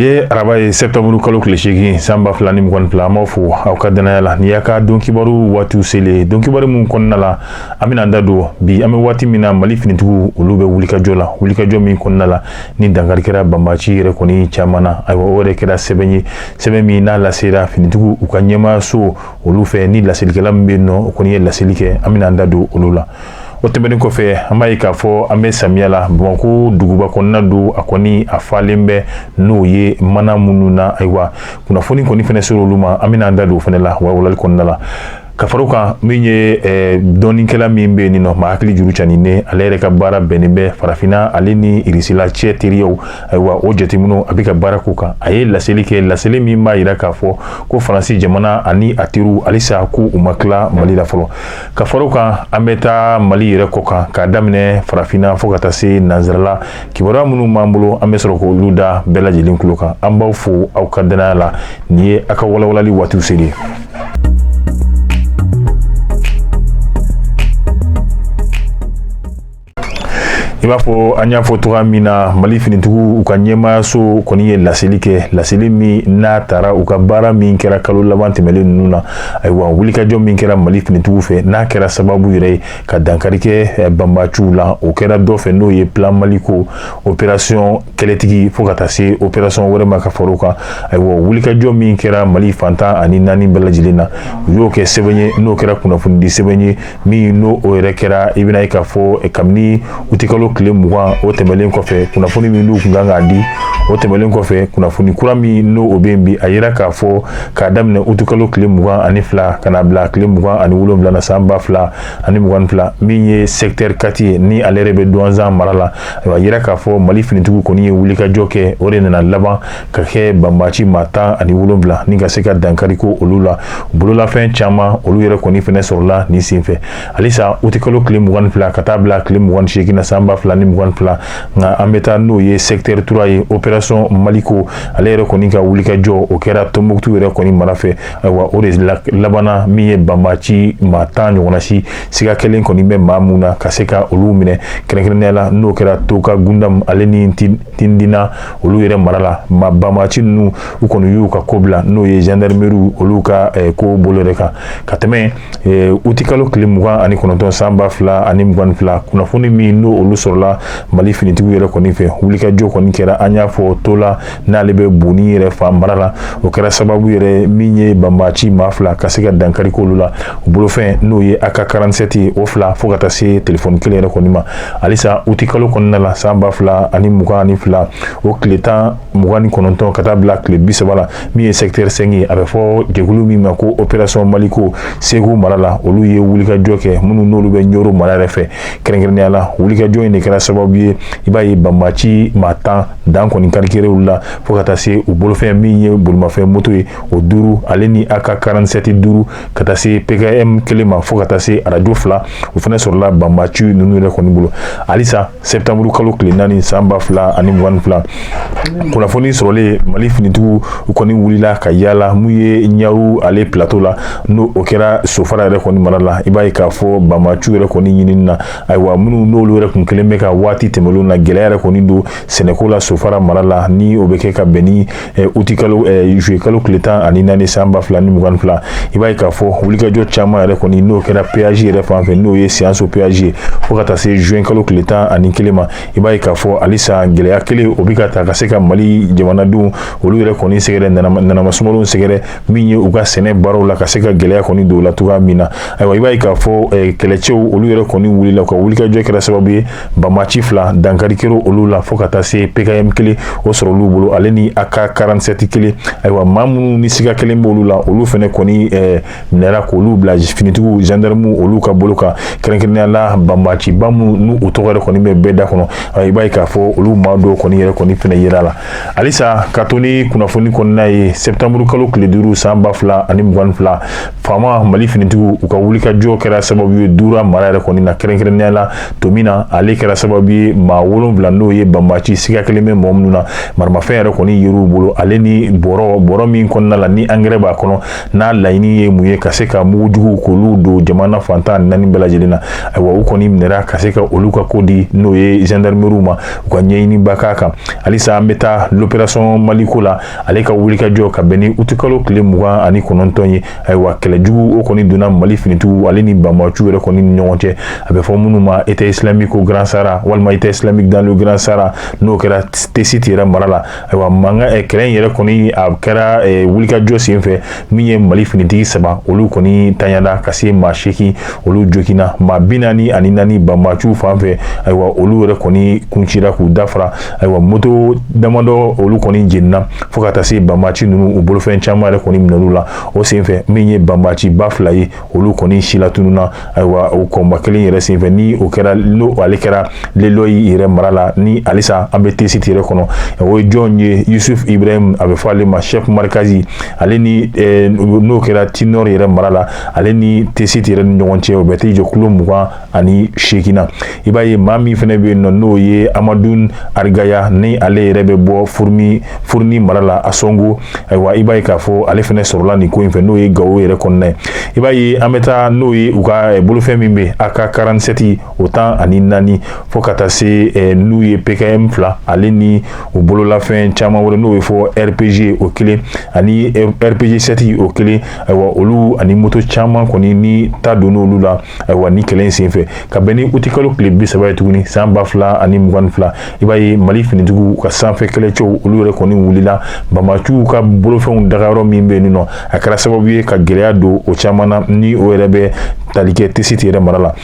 Bi ye araba ye, septembre kalo tile 8, san 2022. An b'aw fo aw ka danaya la. Nin y'a ka don kibaru waatiw selen, don kibaru min kɔnɔna la an bɛna an da don bi, an bɛ waati min na, Mali finitigiw olu bɛ wulikajɔ la, wulikajɔ min kɔnɔna la ni dankari kɛra banbaci yɛrɛ kɔni caman na. Ayiwa, o yɛrɛ kɛra sɛbɛn ye, sɛbɛn min n'a lasera finitigiw u ka ɲɛmaayaso olu fɛ, ni laselikɛla min bɛ yen nɔ, o kɔni ye laseli kɛ. An bɛna an da don olu la. O tɛmɛnen kɔfɛ, an b'a ye k'a fɔ an bɛ samiya la. Bamakɔ duguba kɔnɔna don, a kɔni a falen bɛ n'o ye mana minnu na. Ayiwa, kunnafoni kɔni fɛnɛ sera olu ma, an bɛna an da don o fɛnɛ la walawalali kɔnɔna la. Ka fara o kan, min ye dɔnnikɛla min bɛ yen nɔ, maa hakili juru ca ni ne, ale yɛrɛ ka baara bɛnnen bɛ farafinna ale ni Irisila cɛ teriyaw. Ayiwa, o jateminɛw a bɛ ka baara k'o kan. A ye laseli kɛ, laseli min b'a jira k'a fɔ ko Faransi jamana ani a teriw halisa ko u ma tila Mali la fɔlɔ. Ka fara o kan, an bɛ taa Mali yɛrɛ kɔ kan, k'a daminɛ farafinna fo ka taa se nansarala. Kibaruya minnu b'an bolo, an bɛ sɔrɔ k'olu da bɛɛ lajɛlen tulo kan. An b'aw fo aw ka danaya la. Nin ye aw ka walawalali waatiw selen ye. I b'a fɔ an y'a fɔ cogoya min na, Mali finitigiw u ka ɲɛmaayaso kɔni ye laseli kɛ, laseli min n'a taara u ka baara min kɛra kalo laban tɛmɛlen ninnu na. Ayiwa, wulikajɔ min kɛra Mali finitigiw fɛ, n'a kɛra sababu yɛrɛ ye ka dankari kɛ banbaciw la, o kɛra dɔ fɛ, n'o ye Plan Maliko opération kɛlɛtigi fo ka taa se opération wɛrɛ ma. Ka fara o kan, ayiwa, wulikajɔ min kɛra Mali fan 14 bɛɛ lajɛlen na, u y'o kɛ sɛbɛn ye, n'o kɛra kunnafonidi sɛbɛn ye min n'o o yɛrɛ kɛra. I bɛna ye k'a fɔ kabini utikalo tile 20 o tɛmɛlen kɔfɛ, kunnafoni min n'u kun kan k'a di, o tɛmɛlen kɔfɛ, kunnafoni kura min n'o o bɛ yen bi, a yira k'a fɔ k'a daminɛ utikalo tile 22 ka na bila tile 27 na, san 2022, min ye secteur 4 ye, ni ale yɛrɛ bɛ Duwanzan mara la. Ayiwa, a yira k'a fɔ Mali finitigiw kɔni ye wulikajɔ kɛ, o de nana laban ka kɛ banbaci maa 17 ni ka se ka dankari ko olu la. Bololafɛn caman olu yɛrɛ kɔni fɛnɛ sɔrɔla nin senfɛ. Halisa utikalo tile 22 ka taa bila tile 28 na, san 2022, nka an bɛ taa n'o ye secteur 3 ye, opération Maliko, ale yɛrɛ kɔni ka wulikajɔ o kɛra Tombouctou yɛrɛ kɔni mara fɛ. Ayiwa, o de labanna min ye banbaci maa 10 ɲɔgɔnna si, siga kelen kɔni bɛ maa mun na, ka se ka olu minɛ, kɛrɛnkɛrɛnnenya la n'o kɛra Toka Gundam ale ni Tindina olu yɛrɛ mara la. Ma banbaci ninnu u kɔni y'u ka ko bila, n'o ye gendarmerie olu ka ko bolo yɛrɛ kan. Ka tɛmɛ utikalo tile 29, san 2022, kunnafoni min n'o olu sɔrɔla Mali finitigiw yɛrɛ kɔni fɛ, wulikajɔ kɔni kɛra, an y'a fɔ Tola, n'ale bɛ Boni yɛrɛ fan mara la, o kɛra sababu yɛrɛ min ye banbaci maa 2 ka se ka dankari k'olu la. U bolofɛn, n'o ye AK 47 ye, o 2 fo ka taa se telefɔni kelen yɛrɛ kɔni ma. Halisa utikalo kɔnɔna la, san 2022, o tile 10 29 ka taa bila tile 30 la, min ye secteur 5 ye, a bɛ fɔ jɛkulu min ma ko opération Maliko Segu mara la, olu ye wulikajɔ kɛ, minnu n'olu bɛ Ɲoro mara yɛrɛ fɛ kɛrɛnkɛrɛnnenya la. Wulikajɔ in de kɛra sababu ye, i b'a ye banbaci maa 10 dan kɔni karikɛra olu la, fo ka taa se u bolofɛn min ye bolimafɛn moto ye, o 5, ale ni AK 47 5, ka taa se PKM kelen ma, fo ka taa se arajo 2, o fana sɔrɔla banbaci ninnu yɛrɛ kɔni bolo. Halisa septembre kalo tile 4, san 2022, kunnafoni sɔrɔlen, Mali finitigiw u kɔni wulila ka yaala mun ye Ɲaru ale plateau la, n'o o kɛra Sofara yɛrɛ kɔni mara la. I b'a ye k'a fɔ banbaciw yɛrɛ kɔni ɲinini na, ayiwa, minnu n'olu yɛrɛ kun kelen bɛ ka waati tɛmɛnlenw na gɛlɛya yɛrɛ kɔni don sɛnɛko la Sofara mara la, ni o bɛ kɛ ka bɛn ni utikalo juillet kalo tile 14, san 2022. I b'a ye k'a fɔ wulikajɔ caman yɛrɛ kɔni n'o kɛra péage yɛrɛ fan fɛ, n'o ye Siyanso péage ye, fo ka taa se juin kalo tile 11 ma. I b'a ye k'a fɔ halisa gɛlɛya kelen o bɛ ka ta ka se ka Mali jamanadenw olu yɛrɛ kɔni sɛgɛrɛ, nanama sumalenw sɛgɛrɛ, min ye u ka sɛnɛ baaraw la, ka se ka gɛlɛya kɔni don o la cogoya min na. Ayiwa, i b'a ye k'a fɔ kɛlɛcɛw olu yɛrɛ kɔni wulila, u ka wulikajɔ kɛra sababu ye banbaci 2 dankari kɛra olu la, fo ka taa se PKM kelen o sɔrɔ olu bolo, ale ni AK 47 kelen. Ayiwa, maa minnu ni siga kelen b'olu la, olu fɛnɛ kɔni minɛra k'olu bila finitigiw gendarmew olu ka bolo kan, kɛrɛnkɛrɛnnenya la banbaciba minnu n'u u tɔgɔ yɛrɛ kɔni bɛ bɛɛ da kɔnɔ. I b'a ye k'a fɔ olu maa dɔw kɔni yɛrɛ kɔni fɛnɛ yera la. Halisa ka to ni kunnafoni kɔnɔna ye, septembre kalo tile 5, san 2022, faama Mali finitigiw u ka wulikajɔ kɛra sababu ye Dura mara yɛrɛ kɔni na, kɛrɛnkɛrɛnnenya la Tomina ale. kɛra sababu ye maa 7, n'o ye banbaci siga kelen bɛ mɔgɔ minnu na, maramafɛn yɛrɛ kɔni yer'u bolo, ale ni bɔrɔ min kɔnɔna la ni angɛrɛ b'a kɔnɔ, n'a laɲini ye mun ye? Ka se ka mugujuguw k'olu don jamana fan 14 bɛɛ lajɛlen na. Ayiwa, u kɔni minɛra ka se ka olu ka ko di, n'o ye gendarmerie ma, u ka ɲɛɲiniba k'a kan. Halisa an bɛ taa l'opération Maliko la, ale ka wulikajɔ ka bɛn ni utikalo tile 29 ye. Ayiwa, kɛlɛjugu o kɔni donna Mali finitigiw ale ni banbaciw yɛrɛ kɔni ni ɲɔgɔn cɛ, a bɛ fɔ minnu ma État islamique au Grand Sahara walima État islamique dans le Grand Sahara, n'o kɛra Tessit yɛrɛ mara la. Ayiwa, mankan kɛlɛ in yɛrɛ kɔni a kɛra wulikajɔ sen fɛ, min ye Mali finitigi 3, olu kɔni tanyana ka se maa 8, olu joginna, maa 44 banbaciw fan fɛ. Ayiwa, olu yɛrɛ kɔni kuncira k'u dafara. Ayiwa, moto damadɔ, olu kɔni jenina, fo ka taa se banbaci ninnu u bolofɛn caman yɛrɛ kɔni minɛn'u la o senfɛ. Min ye banbaci ba 2 ye, olu kɔni silatununa. Ayiwa, o kɔnba kelen yɛrɛ senfɛ, ni o kɛra, n'o ale kɛra Leloyi yɛrɛ mara la, ni halisa an bɛ Tessit yɛrɛ kɔnɔ. O ye jɔn ye? Yusuf Ibrahim, a bɛ fɔ ale ma chef markazi, ale ni n'o kɛra Tinor yɛrɛ mara la, ale ni Tessit yɛrɛ ni ɲɔgɔn cɛ, o bɛ t'i jɔ kilo 28 na. I b'a ye maa min fana bɛ yen nɔ, n'o ye Amadu Arigaya, ni ale yɛrɛ bɛ bɔ Furuni mara la, Asɔngo. Ayiwa, i b'a ye k'a fɔ ale fana sɔrɔla nin ko in fɛ, n'o ye Gawo yɛrɛ kɔnɔna ye. I b'a ye an bɛ taa n'o ye u ka bolofɛn min bɛ AK 47, o 14, fo ka taa se n'u ye PKM 2, ale ni u bololafɛn caman wɛrɛ, n'o ye fɔ RPG o kelen ani RPG 7 o kelen. Ayiwa, olu ani moto caman kɔni ni ta donn'olu la. Ayiwa, ni kɛlɛ in senfɛ, ka bɛn ni utikalo tile 30 ye tuguni, san 2022, i b'a ye Mali finitigiw ka sanfɛ kɛlɛcɛw, olu yɛrɛ kɔni wulila banbaciw ka bolofɛnw dagayɔrɔ min bɛ yen nɔ, a kɛra sababu ye ka gɛlɛya don o caman na, ni o yɛrɛ bɛ tali kɛ Tessit yɛrɛ mara la.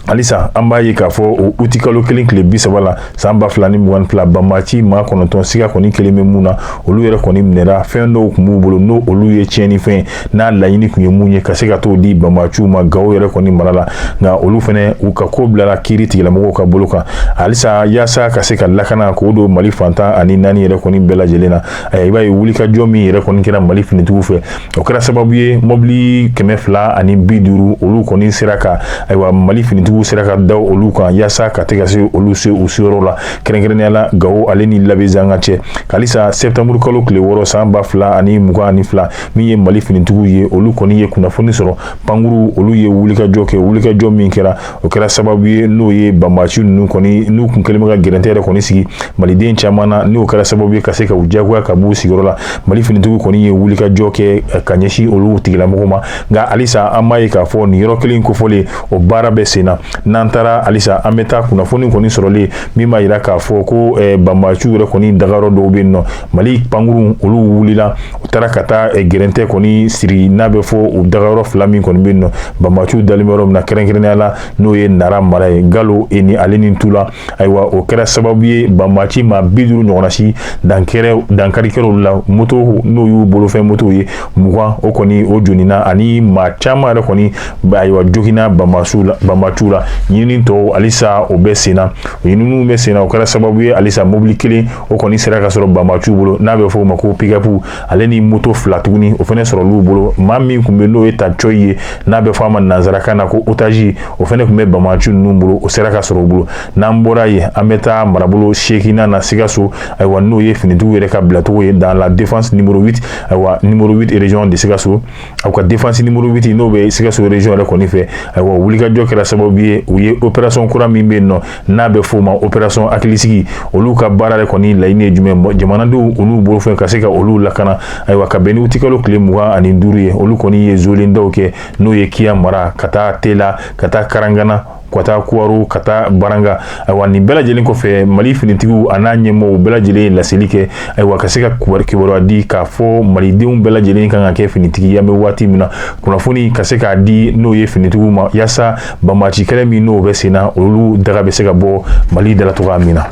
Halisa an b'a ye k'a fɔ o utikalo kelen tile 30 la, san 2022, banbaci maa 9, siga kɔni kelen bɛ mun na, olu yɛrɛ kɔni minɛra. Fɛn dɔw tun b'u bolo, n'o olu ye tiɲɛnifɛn, n'a laɲini tun ye mun ye? Ka se ka t'o di banbaciw ma Gawo yɛrɛ kɔni mara la. Nka olu fɛnɛ, u ka ko bilala kiiri tigilamɔgɔw ka bolo kan. Halisa, yaasa ka se ka lakana k'o don Mali fan 14 yɛrɛ kɔni bɛɛ lajɛlen na, i b'a ye wulikajɔ min yɛrɛ kɔni kɛra Mali finitigiw fɛ, o kɛra sababu ye mɔbili 250, olu kɔni sera ka, ayiwa, Mali finitigiw sera ka da olu kan, yaasa ka tɛ ka se olu se u seyɔrɔ la, kɛrɛnkɛrɛnnenya la Gawo ale ni Labezanga cɛ. Halisa, sɛptanburu kalo tile 6, san 2022, min ye Mali finitigiw ye, olu kɔni ye kunnafoni sɔrɔ, pankuru, olu ye wulikajɔ kɛ. Wulikajɔ min kɛra, o kɛra sababu ye, n'o ye banbaci ninnu kɔni, n'u kun kɛlen bɛ ka gɛrɛntɛ yɛrɛ kɔni sigi maliden caman na, n'o kɛra sababu ye ka se ka u jagoya ka b'u sigiyɔrɔ la. Mali finitigiw kɔni ye wulikajɔ kɛ ka ɲɛsin olu tigilamɔgɔw ma. Nka halisa an b'a ye k'a fɔ nin yɔrɔ kelen kofɔlen, o baara bɛ sen na. N'an taara halisa, an bɛ taa kunnafoni kɔni sɔrɔlen min b'a yira k'a fɔ ko banbaciw yɛrɛ kɔni dagayɔrɔ dɔw bɛ yen nɔ, Mali pankuru, olu wulila, u taara ka taa gɛrɛntɛ kɔni siri, n'a bɛ fɔ u dagayɔrɔ 2 min kɔni bɛ yen nɔ, banbaciw dalen bɛ yɔrɔ min na, kɛrɛnkɛrɛnnenya la n'o ye Nara mara ye, Galo ni ale ni Tula. Ayiwa, o kɛra sababu ye banbaci maa 50 ɲɔgɔnna si dankari kɛra olu la. Moto, n'o y'u bolofɛn motow ye, 20, o kɔni o jonina, ani maa caman yɛrɛ kɔni, ayiwa, joginna banbaciw la. Ɲinini tɔw halisa o bɛ sen na, o ɲininiw bɛ sen na. O kɛra sababu ye halisa mobili kelen, o kɔni sera ka sɔrɔ banbaciw bolo, n'a bɛ fɔ o ma ko pick-up, ale ni moto 2 tuguni, o fana sɔrɔl'u bolo. Maa min tun bɛ, n'o ye Tacoyi ye, n'a bɛ fɔ a ma nanzarakan na ko otage, o fana tun bɛ banbaci ninnu bolo, o sera ka sɔrɔ u bolo. N'an bɔra yen, an bɛ taa marabolo 8nan na, Sikaso. Ayiwa, n'o ye finitigiw yɛrɛ ka bilacogo ye dans la défense numéro 8. Ayiwa, numéro 8, région de Sikaso, aw ka défense numéro 8, n'o bɛ Sikaso région yɛrɛ kɔni fɛ. Ayiwa, wulikajɔ kɛra sababu ye, u ye opération kura min bɛ yen nɔ, n'a bɛ f'o ma opération hakilisigi, olu ka baara yɛrɛ kɔni laɲini ye jumɛn? Jamanadenw, olu bolofɛn, ka se ka olu lakana. Ayiwa, ka bɛn ni utikalo tile 25 ye, olu kɔni ye zolendaw kɛ, n'o ye Kiya mara, ka taa Tela, ka taa Karangana, ka taa Kuwaro, ka taa Baranga. Ayiwa, nin bɛɛ lajɛlen kɔfɛ, Mali finitigiw a n'a ɲɛmɔgɔw bɛɛ lajɛlen ye laseli kɛ, ayiwa, ka se ka kibaruya di k'a fɔ malidenw bɛɛ lajɛlen kan ka kɛ finitigi ye an bɛ waati min na, kunnafoni ka se k'a di, n'o ye finitigiw ma, yaasa banbaci kɛlɛ min n'o bɛ sen na, olu daga bɛ se ka bɔ Mali da la cogoya min na.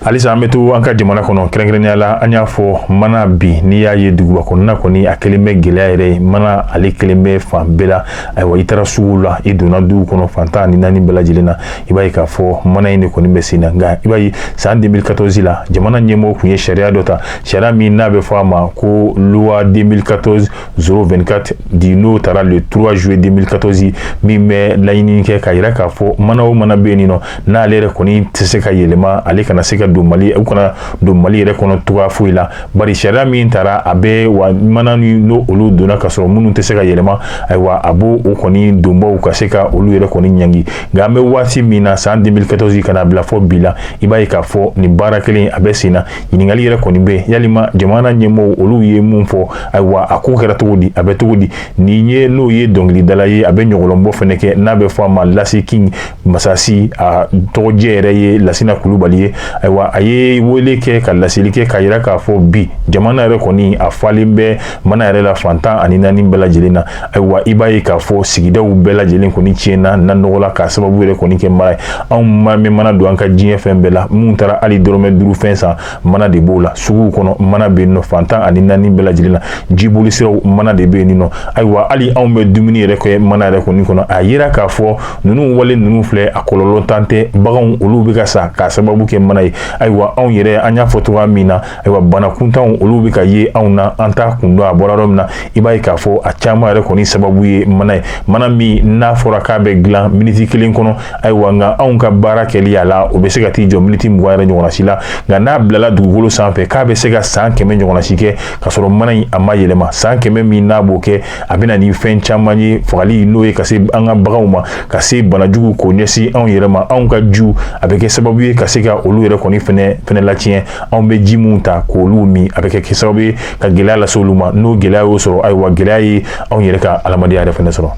Halisa an bɛ to an ka jamana kɔnɔ, kɛrɛnkɛrɛnnenya la an y'a fɔ mana bi, n'i y'a ye duguba kɔnɔna kɔni, a kelen bɛ gɛlɛya yɛrɛ ye. Mana ale kelen bɛ fan bɛɛ la. Ayiwa, i taara sugu la, i donna duw kɔnɔ, fan 14 bɛɛ lajɛlen na, i b'a ye k'a fɔ mana in de kɔni bɛ sen na. Nka i b'a ye san 2014 la, jamana ɲɛmɔgɔw tun ye sariya dɔ ta, sariya min n'a bɛ fɔ a ma ko loi 2014 024 di, n'o taara le 3 juillet 2014, min bɛ laɲini kɛ k'a yira k'a fɔ mana o mana bɛ yen nɔ, n'ale yɛrɛ kɔni tɛ se ka yɛlɛma, ale kana se ka don Mali, u kana don Mali yɛrɛ kɔnɔ cogoya foyi la. Bari sariya min taara, a bɛ wa mana ni n'o olu donna ka sɔrɔ minnu tɛ se ka yɛlɛma, ayiwa, a b'o o kɔni donbaw ka se ka olu yɛrɛ kɔni ɲangi. Nka an bɛ waati min na, san 2014 ka na bila fɔ bi la, i b'a ye k'a fɔ nin baara kelen a bɛ sen na. Ɲininkali yɛrɛ kɔni bɛ yalima jamana ɲɛmɔgɔw olu ye mun fɔ? Ayiwa, a ko kɛra cogo di? A bɛ cogo di? Nin ye n'o ye dɔnkilidala ye, a bɛ ɲɔgɔlɔnbɔ fɛnɛ kɛ, n'a bɛ fɔ a ma Lasi King Masasi, a tɔgɔjɛ yɛrɛ ye Lasina Kulubali ye. Ayiwa, a ye wele kɛ ka laseli kɛ k'a yira k'a fɔ bi jamana yɛrɛ kɔni a falen bɛ mana yɛrɛ la fan 14 bɛɛ lajɛlen na. Ayiwa, i b'a ye k'a fɔ sigidaw bɛɛ lajɛlen kɔni tiɲɛna na nɔgɔ la k'a sababu yɛrɛ kɔni kɛ mana ye. Anw ma bɛ mana don an ka diɲɛ fɛn bɛɛ la. Mun taara hali dɔrɔmɛ 5 fɛn san, mana de b'o la. Suguw kɔnɔ, mana bɛ yen nɔ fan 14 bɛɛ lajɛlen na. Jiboli siraw, mana de bɛ yen nɔ. Ayiwa, hali anw bɛ dumuni yɛrɛ kɛ mana yɛrɛ kɔni kɔnɔ. A yira k'a fɔ ninnu wale ninnu filɛ, a kɔlɔlɔ tan tɛ. Baganw olu bɛ ka sa k'a sababu kɛ mana ye. Ayiwa, anw yɛrɛ, an y'a fɔ cogoya min na, ayiwa, bana kuntanw olu bɛ ka ye anw na, an t'a kun dɔn a bɔra yɔrɔ min na. I b'a ye k'a fɔ a caman yɛrɛ kɔni sababu ye mana ye, mana min n'a fɔra k'a bɛ dilan miniti 1 kɔnɔ. Ayiwa, nka anw ka baara kɛli a la, o bɛ se ka t'i jɔ miniti 20 yɛrɛ ɲɔgɔnna si la. Nka n'a bilala dugukolo sanfɛ, k'a bɛ se ka san 100 ɲɔgɔnna si kɛ ka sɔrɔ mana in a ma yɛlɛma. San 100 min n'a b'o kɛ, a bɛ na ni fɛn caman ye, fagali n'o ye ka se an ka baganw ma, ka se banajugu k'o ɲɛsin anw yɛrɛ ma, anw ka jiw, a bɛ kɛ sababu ye ka se ka olu yɛrɛ kɔni fɛnɛ latiɲɛ. Anw bɛ ji mun ta k'olu min, a bɛ kɛ sababu ye ka gɛlɛya lase olu ma. N'o gɛlɛya y'o sɔrɔ, ayiwa, gɛlɛya ye anw yɛrɛ ka adamadenya yɛrɛ fɛnɛ sɔrɔ.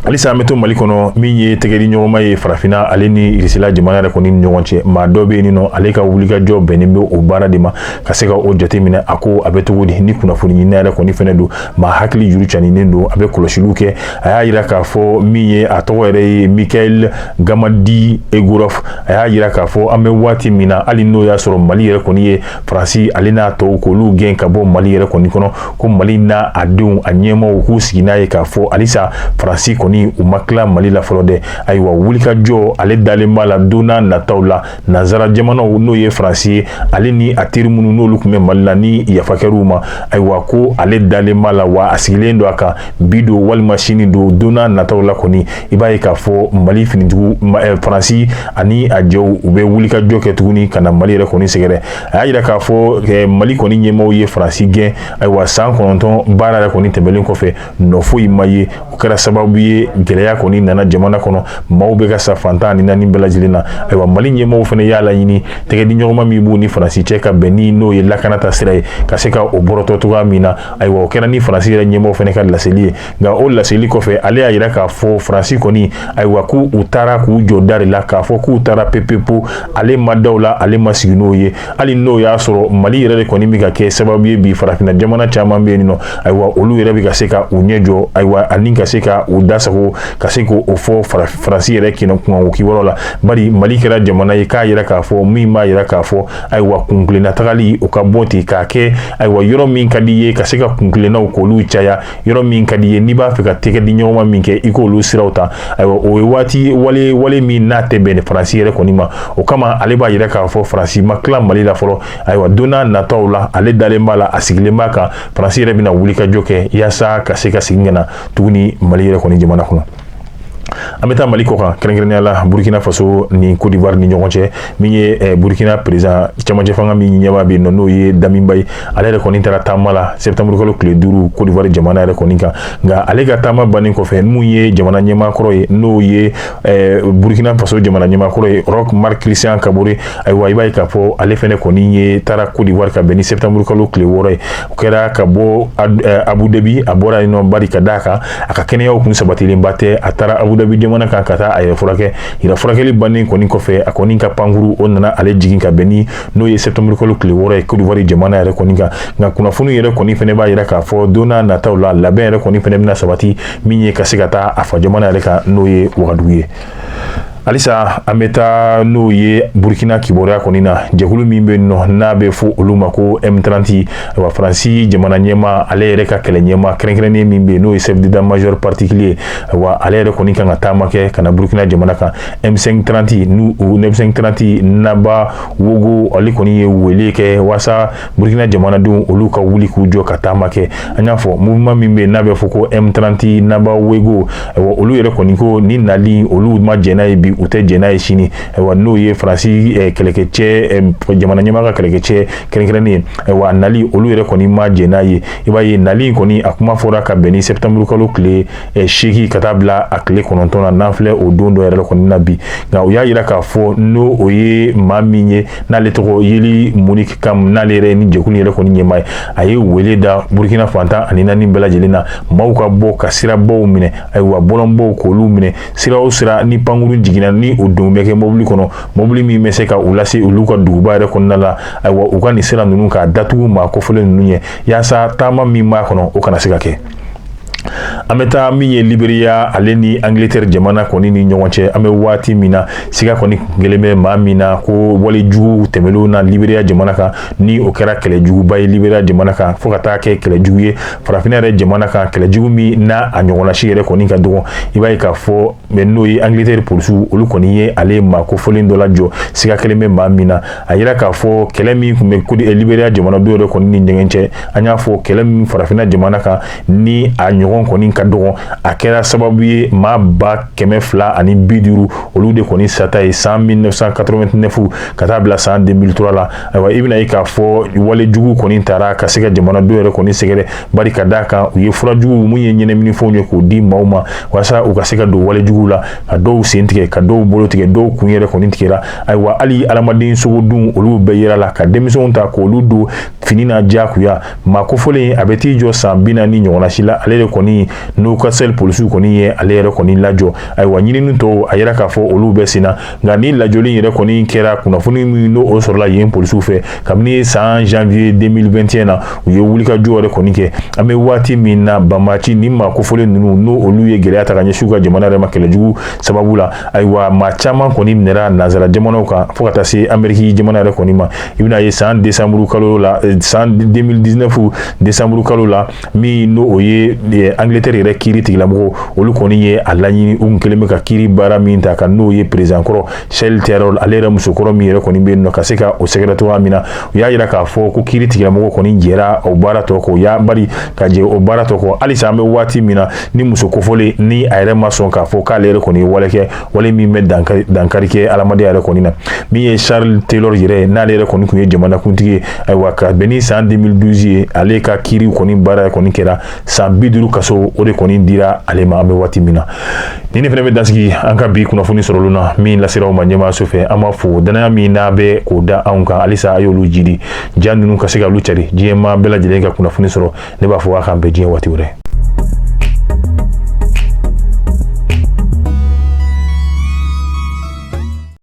Halisa an bɛ to Mali kɔnɔ. Min ye tɛgɛdi ɲɔgɔnma ye Farafinna ale ni Irisila jamana yɛrɛ kɔni ni ɲɔgɔn cɛ, maa dɔ bɛ yen nɔ, ale ka wulikajɔ bɛnnen bɛ o baara de ma ka se ka o jateminɛ, a ko a bɛ cogo di. Ni kunnafoni ɲinina yɛrɛ kɔni fɛnɛ don, maa hakili juru caninen don, a bɛ kɔlɔsiliw kɛ. A y'a yira k'a fɔ min ye a tɔgɔ yɛrɛ ye Mikael Gamadi Egorov, a y'a yira k'a fɔ an bɛ waati min na, hali n'o y'a sɔrɔ Mali yɛrɛ kɔni ye Faransi ale n'a tɔw k'olu gɛn ka bɔ Mali yɛrɛ kɔni kɔnɔ, ko Mali n'a a denw a ɲɛmaaw k'u sigi n'a ye k'a fɔ halisa Faransi kɔni u ma tila Mali la fɔlɔ dɛ. Ayiwa, wulikajɔ ale dalen b'a la, don n'a nataw la, nanzara jamanaw n'o ye Faransi ye, ale ni a teri minnu n'olu tun bɛ Mali la ni yafa kɛr'u ma, ayiwa, ko ale dalen b'a la, wa a sigilen don a kan, bi don walima sini don, don n'a nataw la kɔni, i b'a ye k'a fɔ Mali finitigiw, Faransi ani a jɛw, u bɛ wulikajɔ kɛ tuguni ka na Mali yɛrɛ kɔni sɛgɛrɛ. A y'a yira k'a fɔ Mali kɔni ɲɛmaaw ye Faransi gɛn, ayiwa, san 9 baara yɛrɛ kɔni tɛmɛnen kɔfɛ, nɔ foyi ma ye. O kɛra sababu ye gɛlɛya kɔni nana jamana kɔnɔ, maaw bɛ ka sa fan 14 bɛɛ lajɛlen na. Ayiwa, Mali ɲɛmaaw fana y'a laɲini tɛgɛdi ɲɔgɔnma min b'u ni Faransi cɛ ka bɛn ni n'o ye lakana ta sira ye, ka se ka o bɔrɔtɔ cogoya min na. Ayiwa, o kɛra ni Faransi yɛrɛ ɲɛmaaw fana ka laseli ye. Nka o laseli kɔfɛ, ale y'a yira k'a fɔ Faransi kɔni, ayiwa, k'u taara k'u jɔ da de la, k'a fɔ k'u taara pepepo, ale ma daw la, ale ma sigi n'o ye, hali n'o y'a sɔrɔ Mali yɛrɛ de kɔni bɛ ka kɛ sababu ye bi, farafinna jamana caman bɛ yen nɔ, ayiwa, olu yɛrɛ bɛ ka se ka u ɲɛ jɔ, ayiwa, ani ka se ka u da sago, ka se k'o fɔ Faransi yɛrɛ kunkanko kibaruyaw la. Bari Mali kɛra jamana ye k'a yira k'a fɔ min b'a yira k'a fɔ, ayiwa, kunkilenna tagali o ka bɔ ten k'a kɛ, ayiwa, yɔrɔ min ka di i ye ka se ka kunkilennaw k'olu caya, yɔrɔ min ka di i ye n'i b'a fɛ ka tɛgɛ di ɲɔgɔn ma min kɛ, i k'olu siraw ta. Ayiwa, o ye waati wale min n'a tɛ bɛn Faransi yɛrɛ kɔni ma. O kama ale b'a yira k'a fɔ Faransi ma tila Mali la fɔlɔ. Ayiwa, don n'a nataw la, ale dalen b'a la, a sigilen b'a kan, Faransi yɛrɛ bɛna wuli ka jɔ kɛ yaasa ka se ka segin ka na tuguni Mali yɛrɛ kɔni jamana kɔnɔ. An bɛ taa Mali kɔkan, kɛrɛnkɛrɛnnenya la Burkina Faso ni Côte d'Ivoire ni ɲɔgɔn cɛ. Min ye Burkina président cɛmancɛ fanga min ɲɛmaa bɛ yen nɔ, n'o ye Damiba ye, ale yɛrɛ kɔni taara taama la septembre kalo tile 5 Côte d'Ivoire jamana yɛrɛ kɔni kan. Nka ale ka taama bannen kɔfɛ, mun ye jamana ɲɛmaa kɔrɔ ye, n'o ye Burkina Faso jamana ɲɛmaa kɔrɔ ye, Roch Marc Christian Kaboré, ayiwa, i b'a ye k'a fɔ ale fɛnɛ kɔni ye taara Côte d'Ivoire ka bɛn ni septembre kalo tile 6 ye. O kɛra ka bɔ Abu Dhabi, a bɔra yen nɔ, bari ka d'a kan a ka kɛnɛyaw kun sabatilenba tɛ. A taara Abu Dhabi jamana kan ka taa a yɛrɛ furakɛ. Yɛrɛ furakɛli bannen kɔni kɔfɛ, a kɔni ka pankuru o nana ale jigin ka bɛn ni n'o ye septembre kalo tile 6 ye Côte d'Ivoire jamana yɛrɛ kɔni kan. Nka kunnafoni yɛrɛ kɔni fɛnɛ b'a yira k'a fɔ don n'a nataw la, labɛn yɛrɛ kɔni fɛnɛ bɛna sabati min ye ka se ka taa a fa jamana yɛrɛ kan, n'o ye Wagadugu ye. Halisa an bɛ taa n'o ye Burkina kibaruya kɔni na. Jɛkulu min bɛ nɔ n'a bɛ fɔ olu ma ko M30, ayiwa, Faransi jamana ɲɛmaa, ale yɛrɛ ka kɛlɛ ɲɛmaa kɛrɛnkɛrɛnnen min bɛ yen, n'o ye chef d'état-major particulier, ayiwa, ale yɛrɛ kɔni kan ka taama kɛ ka na Burkina jamana kan. M5 30 n'u M5 30 Naba Wogo, ale kɔni ye wele kɛ waasa Burkina jamanadenw olu ka wuli k'u jɔ ka taama kɛ. An y'a fɔ, mouvement min bɛ yen n'a bɛ fɔ ko M30 Naba Wego, ayiwa, olu yɛrɛ kɔni ko ni nali olu ma jɛn n'a ye bi, u tɛ jɛn n'a ye sini. Ayiwa, n'o ye Faransi kɛlɛkɛcɛ, jamana ɲɛmaa ka kɛlɛkɛcɛ kɛrɛnkɛrɛnnen ye, ayiwa, nali olu yɛrɛ kɔni ma jɛn n'a ye. I b'a ye, nali in kɔni, a kuma fɔra ka bɛn ni septembre kalo tile 8 ka taa bila a tile 9 na, n'an filɛ o don dɔ yɛrɛ kɔni na bi. Nka u y'a yira k'a fɔ n'o o ye maa min ye, n'ale tɔgɔ Yeli Monique Kam, n'ale yɛrɛ ni jɛkulu yɛrɛ kɔni ɲɛmaa ye, a ye wele da Burkina fan 14 bɛɛ lajɛlen na, maaw ka bɔ ka sirabaw minɛ, ayiwa, bɔlɔnbaw k'olu minɛ. Sira o sira ni pankurun jiginna, ni o don bɛ kɛ mobili kɔnɔ, mobili min bɛ se ka u lase olu ka duguba yɛrɛ kɔnɔna la, ayiwa, u ka nin sira ninnu k'a datugu maa kofɔlen ninnu ye, yaasa taama min b'a kɔnɔ, o kana se ka kɛ. An bɛ taa min ye Liberiya, ale ni Angleterre jamana kɔni ni ɲɔgɔn cɛ. An bɛ waati min na, siga kɔni kelen bɛ maa min na ko walejugu tɛmɛnlenw na Liberiya jamana kan, ni o kɛra kɛlɛjuguba ye Liberiya jamana kan, fo ka taa kɛ kɛlɛjugu ye farafinna yɛrɛ jamana kan, kɛlɛjugu min n'a a ɲɔgɔnna si yɛrɛ kɔni ka dɔgɔ. I b'a ye k'a fɔ mɛ n'o ye Angleterre polisiw, olu kɔni ye ale maa kofɔlen dɔ lajɔ, siga kelen bɛ maa min na. A yira k'a fɔ kɛlɛ min tun bɛ Liberiya jamanadenw yɛrɛ kɔni ni ɲɔgɔn cɛ, an y'a fɔ kɛlɛ min farafinna jamana kan ni a ɲɔgɔn kɔni ka dɔgɔ, a kɛra sababu ye maa 250,000 olu de kɔni sata ye san 1989 ka taa bila san 2003 la. Ayiwa, i bɛna ye k'a fɔ walejugu kɔni taara ka se ka jamanadenw yɛrɛ kɔni sɛgɛrɛ, bari ka d'a kan u ye furajugu mun ye ɲɛnaminifɛnw ye k'o di maaw ma walasa u ka se ka don walejugu la, ka dɔw sen tigɛ, ka dɔw bolo tigɛ, dɔw kun yɛrɛ kɔni tigɛra. Ayiwa, hali adamaden sogo dun, olu bɛɛ yera la, ka denmisɛnw ta k'olu don fini na diyagoya. Maa kofɔlen, a bɛ t'i jɔ san 40 ɲɔgɔnna si la, ale de kɔni Newcastle polisiw kɔni ye ale yɛrɛ kɔni lajɔ. Ayiwa, ɲinini tɔw, a yira k'a fɔ olu bɛ sen na. Nka ni lajɔli yɛrɛ kɔni kɛra, kunnafoni min n'o o sɔrɔla yen polisiw fɛ kabini san janvier 2021 na, u ye wulikajɔ yɛrɛ kɔni kɛ. An bɛ waati min na, banbaanci ni maa kofɔlen ninnu, n'o olu ye gɛlɛya ta ka ɲɛsin u ka jamana yɛrɛ ma kɛlɛjugu sababu la, ayiwa, maa caman kɔni minɛra nanzara jamanaw kan fo ka taa se Ameriki jamana yɛrɛ kɔni ma. I bɛna ye san décembre kalo la, san 2019 décembre kalo la, min n'o o ye Angleterre yɛrɛ kiiri tigilamɔgɔw, olu kɔni ye a laɲini, u kun kɛlen bɛ ka kiiri baara min ta ka n'o ye président kɔrɔ Charles Taylor, ale yɛrɛ musokɔrɔ min yɛrɛ kɔni bɛ yen nɔ, ka se ka o sɛgɛrɛ cogoya min na. U y'a yira k'a fɔ ko kiiri tigilamɔgɔw kɔni jɛra o baara tɔ kɔ, u y'a bari ka jɛ o baara tɔ kɔ. Halisa an bɛ waati min na, ni muso kofɔlen ni a yɛrɛ ma sɔn k'a fɔ k'ale yɛrɛ kɔni ye wale kɛ, wale min bɛ dankari kɛ adamadenya yɛrɛ kɔni na. Min ye Charles Taylor yɛrɛ, n'ale yɛrɛ kɔni tun ye jamanakuntigi ye, ayiwa, ka bɛn ni san 2012 ye, ale ka kiiri kɔni baara kɔni kɛra san 50 kaso, o de kɔni dira ale ma. An bɛ waati min na, ni ne fana bɛ dansigi an ka bi kunnafoni sɔrɔlu na min lasera aw ma ɲɛmaayaso fɛ. An b'a fo danaya min n'a bɛ k'o da anw kan, halisa a y'olu jidi ja ninnu ka se ka olu cari diɲɛ maa bɛɛ lajɛlen ka kunnafoni sɔrɔ. Ne b'a fɔ a k'an bɛn diɲɛ waati wɛrɛ.